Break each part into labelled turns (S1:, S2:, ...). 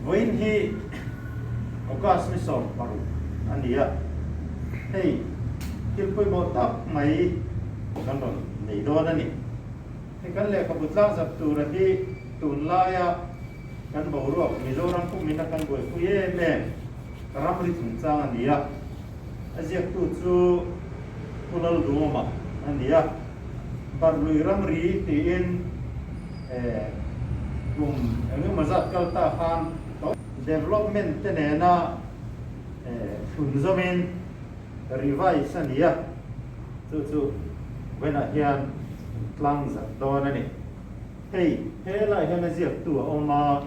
S1: Vawiin hi August ni 16 a ni a, hei thil pawimawh tak mai kan rawn nei dawn a ni. Hei kan lehkhabu tlangzap tura hi tunlaia kan boruak Mizoram pumina kan buaipui em em ramri chungchang a ni a, a ziaktu chu Pu Lalduhawma a ni a, Barhlui ramri tiin kum engemaw zat kal ta khan development te nena thlunzawmin revise a ni a, chu chu vawiinah hian tlang zat dawn a ni. Hei helaiah hian a ziaktu a awm a,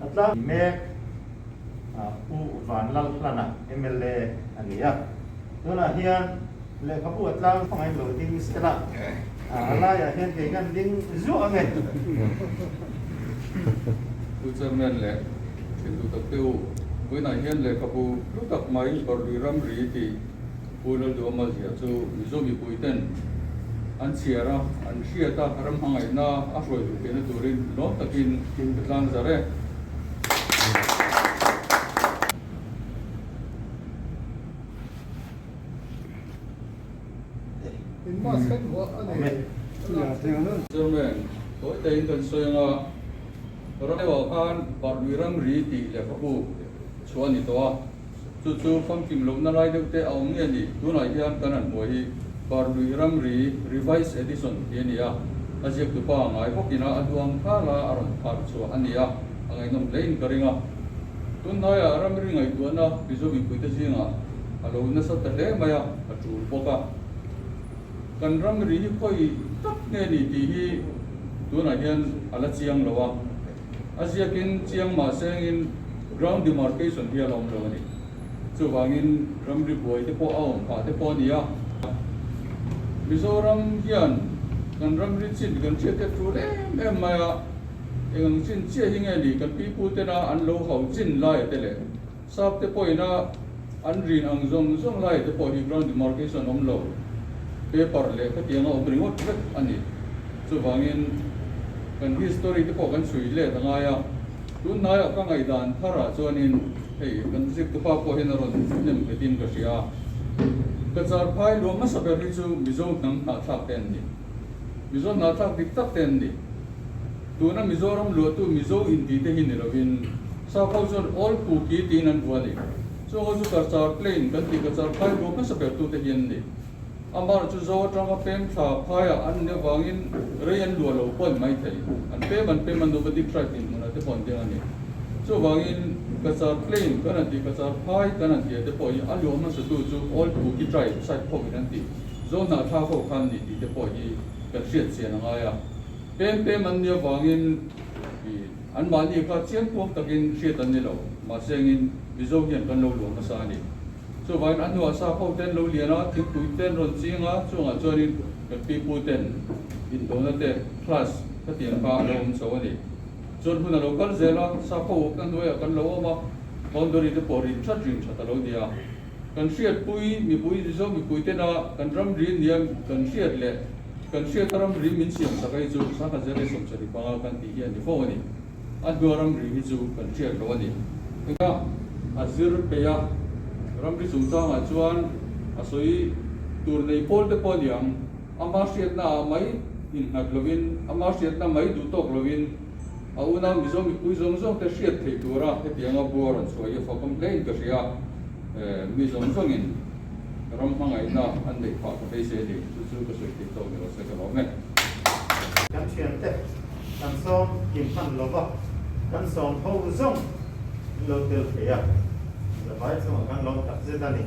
S1: a tlang mek Pu Vanlalhlana mla a ni a, tunah hian lehkhabu a tlang hmangaih lo ding sela, a laiah hian kei kan ding zuah ang e.
S2: Pu Chairman leh Thintu tak te u, vawiinah hian lehkhabu hlu tak mai Barlui ramri tih Pu Lalduhama ziah chu Mizo mipuiten an chhiar a, an hriat a, ram hmangaihna a hruai duh theihna turin lawm takin ka tlang zar e. Chairman, tawi takin kan sawi anga ram deuhah khan Barlui ramri tih lehkhabu chhuah a ni tawh a. Chu chu famkim lohna lai deuh te a awm nge ni? Tunah hian kan han hmuh hi Barlui Ramri Revised Edition tih a ni a, a ziaktu pa ngai bawkin a a duang thal a, a rawn phar chhuah a ni a, a ngaihnawm hlein ka ring a. Tunhnaiah ramri ngaihtuahna Mizo mipuite zingah a lo nasa ta hle mai a, a tul bawk a. Kan ramri hi khawi tak nge ni tih hi tunah hian a la chiang lo a. A ziakin chiang mah sengin ground demarcation hi a la awm lo a ni. Chuvangin ramri buai te pawh a awm phah te pawh a ni a. Mizoram hian kan ramri chin kan hriat te tul em em mai a, eng ang chin chiah hi nge ni kan pipu tena an lo hau chin laia te leh sap te pawhina an rin ang zawng zawng laia te pawh hi ground demarcation awm lo, paper leh khatiang a awm ringawt vek a ni. Chuvangin kan history te pawh kan chhui let a ngai a, tunhnaiah ka ngaihdan tharah chuanin hei kan ziktupa pawh hian a rawn hnem nghetin ka hria a, ka char phai luah hmasa ber hi chu Mizo hnam hnahthlak te an ni. Mizo hnahthlak dik tak te an ni. Tuna Mizoram luahtu Mizo inti te hi ni lovin Sap ho chuan All Kuki tiin an vuah a ni. Chung ho chu Karchar Plain kan tih Kachar phai luah hmasa bertu te hi an ni. Amah chu Zo atanga pem thla phaiah an ni avangin rei an luah lo pawh an mai thei. An pem an pem a Nomadic tribe dinhmunah te pawh an ding a ni. Chuvangin Cachar Plain kan han tih Cachar Phai kan han tih ah te pawh hi a luah hmasatu chu Old Kuki tribe side phawkin an tih Zo hnahthlak ho khan ni tih te pawh hi kan hriat chian a ngai a. Pem pem an nih avangin anmahni kha chiangkuang takin hriat an ni lo. Mahse engin Mizo hian kan lo luah hmasa a ni. Chuvangin a hnuah sap ho ten lo lian a, thingpui ten rawn ching a, chungah chuanin kan pipu ten indona te class khatiang kha a lo awm chho a ni. Chuan hun a lo kal zel a, sap ho kan hnuaiah kan lo awm a, boundary te pawh rin that rin that a lo ni a. Kan hriatpui mipui Mizo mipui tena kan ramri nia kan hriat leh kan hriata ramri min siam sak hi chu sangha zel leh sawmsarih panga kan tih hi a ni fo a ni. A hnua ramri hi chu kan hriat lo a ni. Enga a zir peih a, ramri chungchangah chuan a sawi tur nei pawl te pawh a ni ang. Ama hriatna ah mai innghat lovin, ama hriatna mai duh tawk lovin a unau Mizo mipui zawng zawng te hriat theih tura hetianga bua rawn chhuah hi a fakawm hle in ka hria. Mi zawng zawngin ram hmangaihna an neih phah ka beisei a ni. Chu chu ka sawi theih tawk ni lo se ka lawm e.
S1: Kan thiante kan sawm kim hman lo va, kan sawm ho zawng in lo tel thei a, zavai chungah kan lawm tak zet a ni.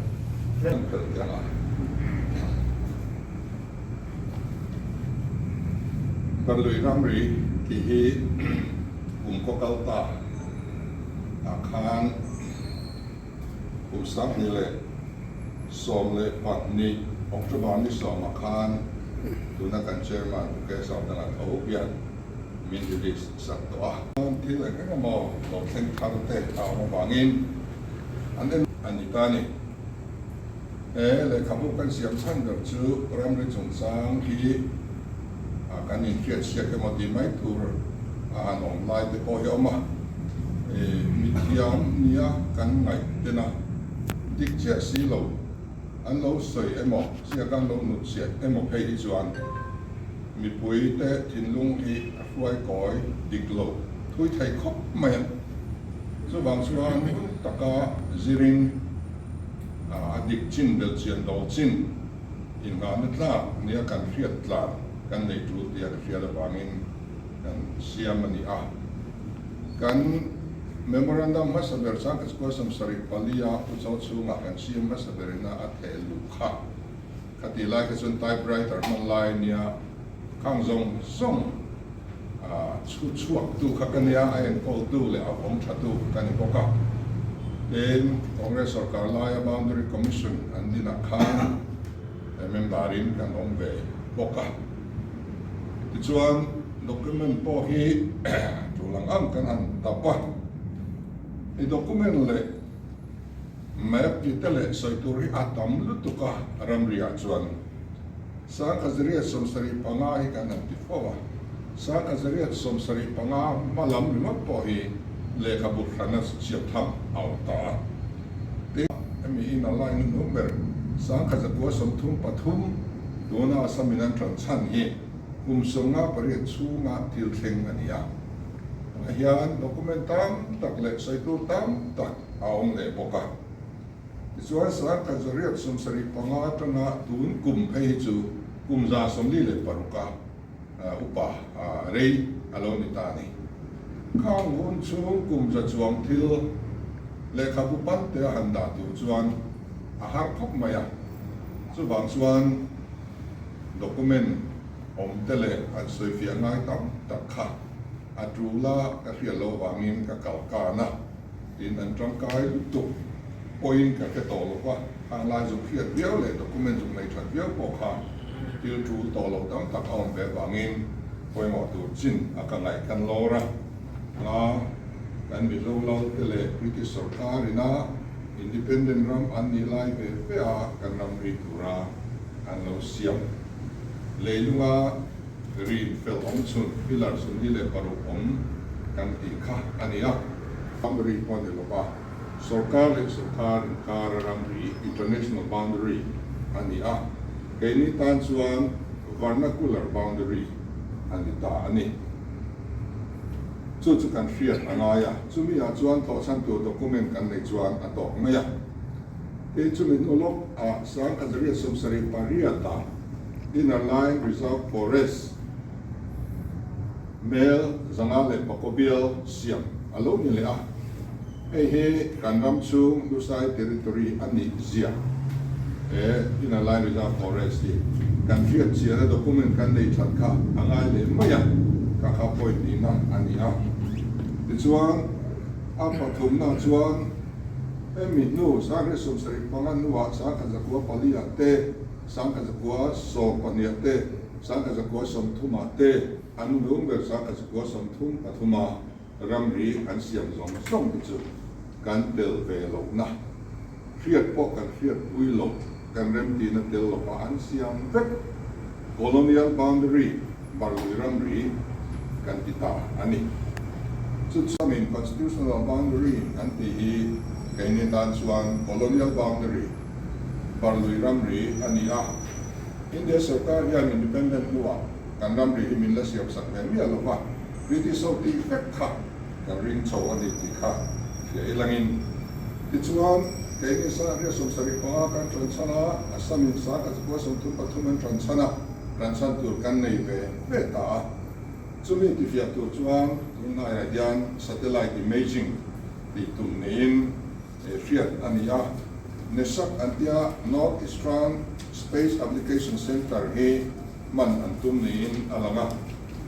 S3: Barlui ramri tih hi kum khaw kal ta ah khan kum 2012 October ni 10 ah khan tuna kan Chairman Pu K Sawtana tho hian min release sak tawh a. Thil eng eng emaw lo thleng thar te a awm avangin an en a ni ta a ni. He lehkhabu kan siam chhan ber chu ramri chungchang hi kan inhriatchhiat emaw tih mai tur a han awm lai te pawh hi a awm a. Mithiam nia kan ngaih tena dik chiah si lo an lo sawi emaw ziak an lo hnutchhiat emaw phei hi chuan mipui te thinlung hi a hruai kawi dik lo thui thei khawp mai a. Chuvang chuan hun taka zirin a dik chin belh chian do chin inngahna tlak nia kan hriat tlan kan nei tul tia ka hriat avangin kan siam a ni a. Kan Memorandum hmasa ber Changkachkua 74 a Pu Cho chhungah kan siam hmasa berina a theh luh kha. Khatih lai kha chuan typewriter hman lai nia khang zawng zawng chhu chhuaktu kha ka nia, a enkawltu leh a vawng thatu ka ni bawk a. Tin, Congress sorkar laia Boundary Commission an dinah khan member in kan awm ve bawk a. Tichuan, document pawh hi tul ang ang kan han dap a. I document leh Map tih te leh sawi tur hi a tam lutuk a, ramriah chuan 1975 hi kan han ti fo a, 1975 hma lam ringawt pawh hi lehkhabu hrana siam tham a awm ta a. Tin, hemi in a line hnuhnung ber 1933 tuna Assam in an tan chhan hi kum 58 chhunga thil thleng a ni a, tunah hian document tam tak leh sawi tur tam tak a awm leh bawk a. Tichuan 1975 atanga tun kum phei hi chu kum 46 a upa rei a lo ni ta a ni. Khang hun chhung kum za chuang thil lehkhabu pante a han dah tur chuan a har khawp mai a. Chuvang chuan document awm te leh an sawifiah ngai tam tak kha a tul a ka hriat loh vangin ka kal kan a. Tin, an tangkai lutuk pawhin ka hre tawh lo va, khang lai zuk hriat viau leh document zuk nei that viau pawh kha thil tul tawh lo tam tak a awm ve avangin pawimawh tur chin a ka ngaih kan lawr a. Nga kan Mizo lal te leh British sorkar ina independent ram an nih lai ve ve a kan ram ri tura an lo siam leilunga Rin fel awm chhun pillar 46 awm kan tih kha a ni a. Ramri pawh a ni lo va, sorkar leh sorkar inkara ramri, international boundary, a ni a, keini tan chuan vernacular boundary a ni ta a ni. Chu chu kan hriat a ngai a, chumi ah chuan thawhchhan tur document kan neih chuan a tawk mai a. Tin, chumi hnu lawk ah 1978 ah, Inner Line Reserve Forest, Mel 504 bial siam a lo ni leh a, hei hi kan ram chhung Lusai Territory a nih zia he Inner Line Reserve Forest hi kan hriat chiana document kan nei that kha a ngai leh mai a, kha kha point nihna a ni a. Tichuan a pathumna chuan hemi hnu 1975 hnuah 1904 ah te, 1912 ah te, 1930 ah te, an lung ber 1933 a ramri an siam zawng zawng te chu kan tel ve lohna, hriat pawh kan hriatpui loh, kan remtihna tel lova an siam vek Colonial Boundary, Barlui ramri kan ti ta a ni. Chu chuamin Constitutional Boundary an tih hi keini tan chuan Colonial Boundary, Barlui ramri a ni a, India sorkar hian independent hnuah kan ramri hi min la siam sak ve miah lo va, British ho tih vek kha kan ring chho a ni tih kha hria ilangin. Tichuan, keini 1975 kan tan chhan a, Assam in 1933 an tan chhan a, tan chhan tur kan nei ve ve ta a. Chumi tifiah tur chuan tunlaiah hian satellite imaging tih tum niin, hriat a ni a. Nesak an tia North Eastern Space Application Centre hi hman an tum niin a lang a.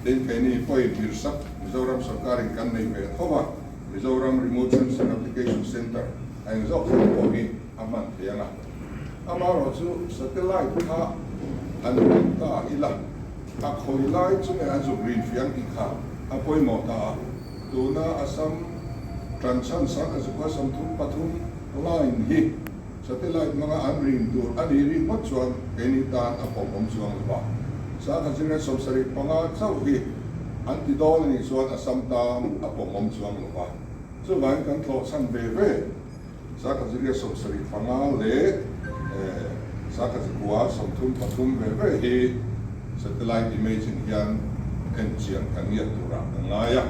S3: Tin, keini pawhin Mirsak Mizoram sorkarin kan nei ve tho a, Mizoram Remote Sensing Application Centre a engzawk zawk pawh hi a hman thei ang a. Amaherawhchu satellite kha han hmang ta ila, a khawi lai chu nge an zuk rin fiang tih kha a pawimawh ta a. Tuna Assam Tranchhan 1933 line hi. Satellite hmanga an rin tur a nih rik ngawt chuan keini tan a pawmawm chuang lo va. 1175 chauh hi an ti dawn a nih chuan Assam tan a pawmawm chuang lo va. Chuvangin kan tlawh chhan ve ve. 1175 leh 1933 ve ve hi satellite imaging hian enchian kan ngiat turah kan ngai a.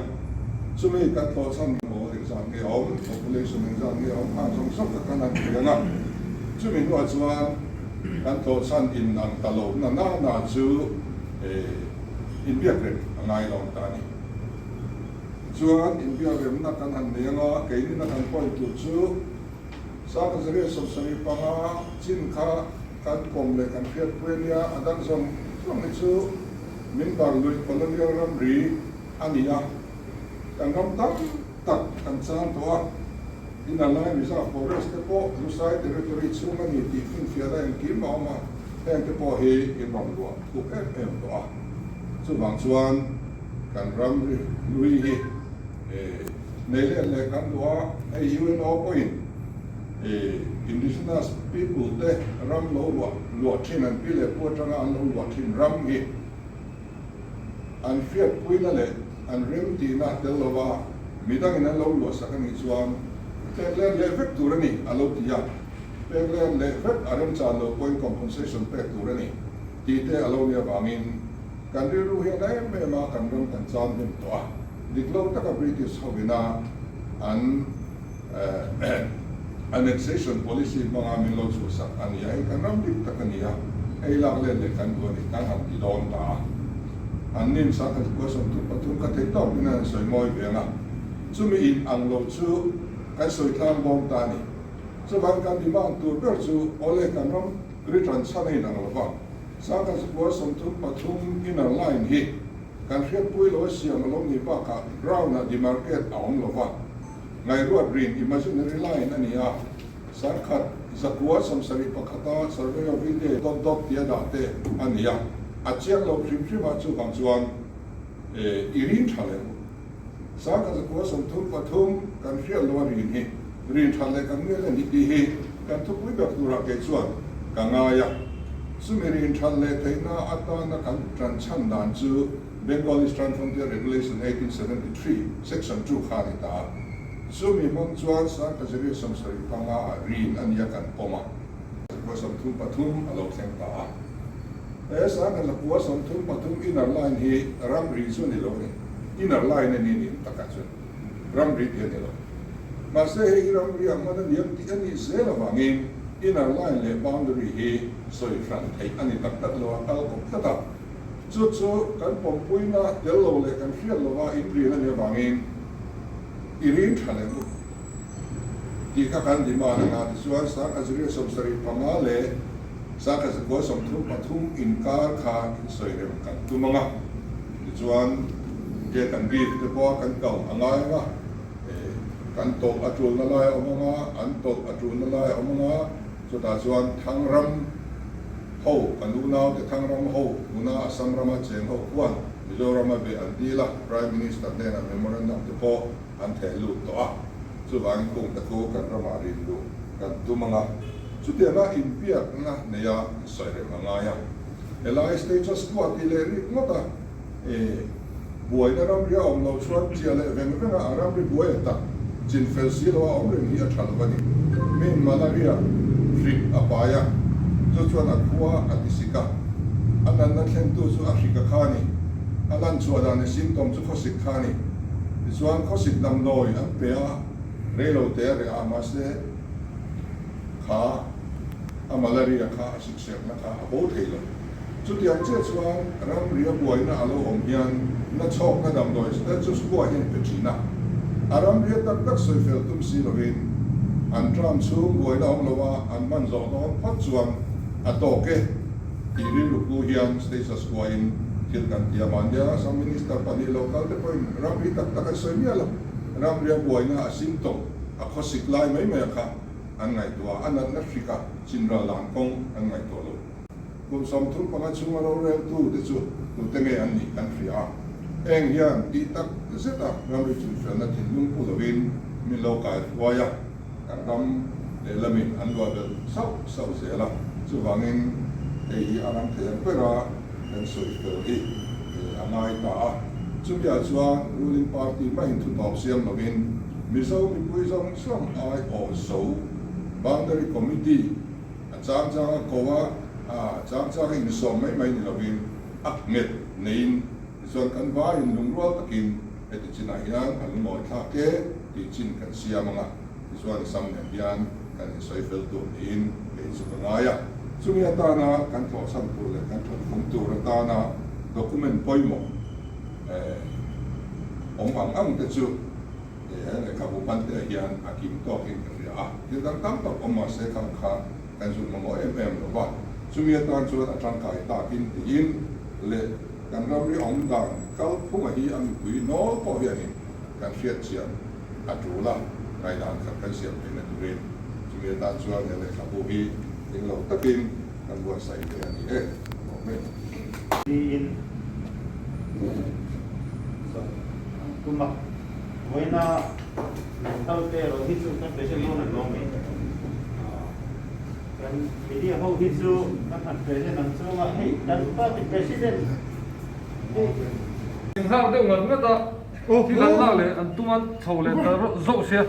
S3: Chumi kan tlawh chhan maw engzat nge awm, population engzat nge awm khan zawng zawng kha kan han hriang a. Chumi hnuah chuan kan tlawh chhan in ang ta lo na na na chu inbiak rem a ngai lo ang ta a ni. Chuan inbiakremna kan han nei anga, keinina kan point tur chu 1175 chin kha kan pawm leh kan hriatpui a nia, a dang zawng zawng hi chu min bar luih colonial ramri a ni a, kan ram tam tak kan chang tawh a, Inner Line Reserve Forest te pawh Lusai Territory chhung a ni tih finfiahna engkim a awm a, heng te pawh hi in rawn luah thuk em em tawh a, chuvang chuan. Kan ram hlui hi nei let leh kan duh a, hei UNO pawhin Indigenous people te ram lo luah luah thin, an pi leh pu atanga an lo luah thin ram hi an hriatpuina leh an remtihna tel lova midangin an lo luah sak a nih chuan pek let leh vek tur a ni a lo ti a, pek let leh vek a remchan loh pawhin compensation pek tur a ni tih te a lo nih avangin Kan rilru hian em em a kan ram kan chan hnem tawh a, dik lo taka British hovina an annexation policy hmanga min lo chhuahsak a ni a, hei kan ram dik tak a ni a, hei lak let leh kan duh a ni, kan han ti dawn ta a. An nin 1933 kha thei tawk in an sawi mawi ve ang a, chumi in ang lo chu kan sawi tlang dawn ta a ni. Chuvang kan demand tur ber chu awle kan ram return chhan a in ang lo va. 1933 inner line hi kan hriatpui lo a siam a lo nih bakah ground ah demarcate a awm lo va, ngaihruat rin imaginary line a ni a, 1971 a Survey of India dot dot tia dah te a ni a, a chiang lo hrim hrim a chuvang chuan i rin tha leh u. 1933 kan hriat lo a rin hi rin that leh kan nel a ni tih hi kan thupui ber turah kei chuan ka ngai a. Chumi rin that leh theihna atana kan tan chhan dan chu Bengal Eastern Frontier Regulation 1873 Section 2 kha a ni ta a. Chumi hmang chuan 1975 ah rin a nia kan pawm a. 33 a lo thleng ta a. He 1933 inner line hi ramri chu a ni lo a ni. Inner line a ni nih takah chuan ramri tih a ni lo. Mahse hei hi ramri ah hman a niam tih a nih zel avangin inner line leh boundary hi sawi hran theih a ni tak tak lo a, kal kawp tlat a. Chu chu kan pawmpuina tel lo leh kan hriat lova inrin a nih avangin i rin tha leh bawk tih kha kan demand anga tichuan 1975 leh 1933 inkar kha insawi rem kan tum anga tichuan ke kan bik te pawh kan kal a ngai anga kan tawlh a tulna lai a awm anga an tawlh a tulna lai a awm anga chutah chuan Thangram ho kan unaute Thangram ho tuna Assam rama cheng ho khuan Mizorama beh an dil a Prime Minister hnenah memorandum te pawh an theh lut tawh a, chuvangin kungte khu kan ramah rin luh kan tum anga chutianga inbiakna neia sawi rem a ngai a. Helai status quo tih leh rik ngawt a, e, buaina ramri a awm loh chuan chiah leh veng venga a ramri buai a tak chin fel si lo a awm reng hi a tha lo a ni. Min malaria hrik a pai a, chu chuan a khua a ti sik a, a natna thlentu chu a hrik a kha a ni. A lan chhuah dan leh symptom chu khawsik kha a ni. Tichuan khawsik damdawi an pe a, reilo te a reh a, mahse kha a malaria kha a sikserhna kha a bo thei lo. Chutiang chiah chuan ramri a buaina a lo awm hian na chhawkna damdawi status quo hian pe thin a, a ramria tak tak sawi fel tum si lovin an term chhung buaina awm lo a an hman zawh dawn phawt chuan a tawk e tih rilru pu hian status quo in thil kan ti a, mahnia Assam Minister pahnih lo kal te pawhin ramri tak tak an sawi miah lo, ramria buaina a symptom a khawsik lai mai mai a kha an ngaihtuah a, a natna hrik a chinral dan kawng an ngaihtuah lo. Kum 35 chhunga roreltu te chu tute nge an nih kan hria a, heng hian tih tak zeta ramri chungfelna thinlung pu lovin min lo kai hruai a, kan ram Lehlamin an luah belh sauh sauh zel a, chuvangin hei hi a rang thei ang bera kan sawi fel hi a ngai ta a. Chumiah chuan ruling party maiin thu tawp siam lovin Mizo mipui zawng zawng aiawh zo Boundary Committee a chang chang a ko a, a chang chang a insawm mai mai ni lovin a nghet neiin tichuan kan vaiin lungrual takin heti chinah hian a lungawi thlak e tih chin kan siam ang a. Tichuan Sam nen hian kan insawi fel tur niin kei chu ka ngai a. Chumi atana kan tlawhchham tur leh kan thatfum tur atana document pawimawh awm ang ang te chu he lehkhabu pante ah hian a kim tawkin ka hria a. Thil dang tam tak awm mahse khang kha kan zuk mamawh em em lo va. Chumi atan chuan a tangkai takin tiin leh kan ramri awm dan kalphunga hi a mipui nawl pawh hianin kan hriat chian a tul a, ngaihdan khat kan siam theihna turin chumi atan chuan he lehkhabu hi tling lo takin kan buatsaih ve a ni e. Amen.
S1: Tiin zawh an tum a, vawiina lo kal te erawh hi chu kan present dawn an lawm mai. Kan media ho hi chu kan han present ang chunga hei kan party president hei.
S2: Inghak deuh ngat ngat a. Thil an lak leh an tum a chho leh ta zawh sia.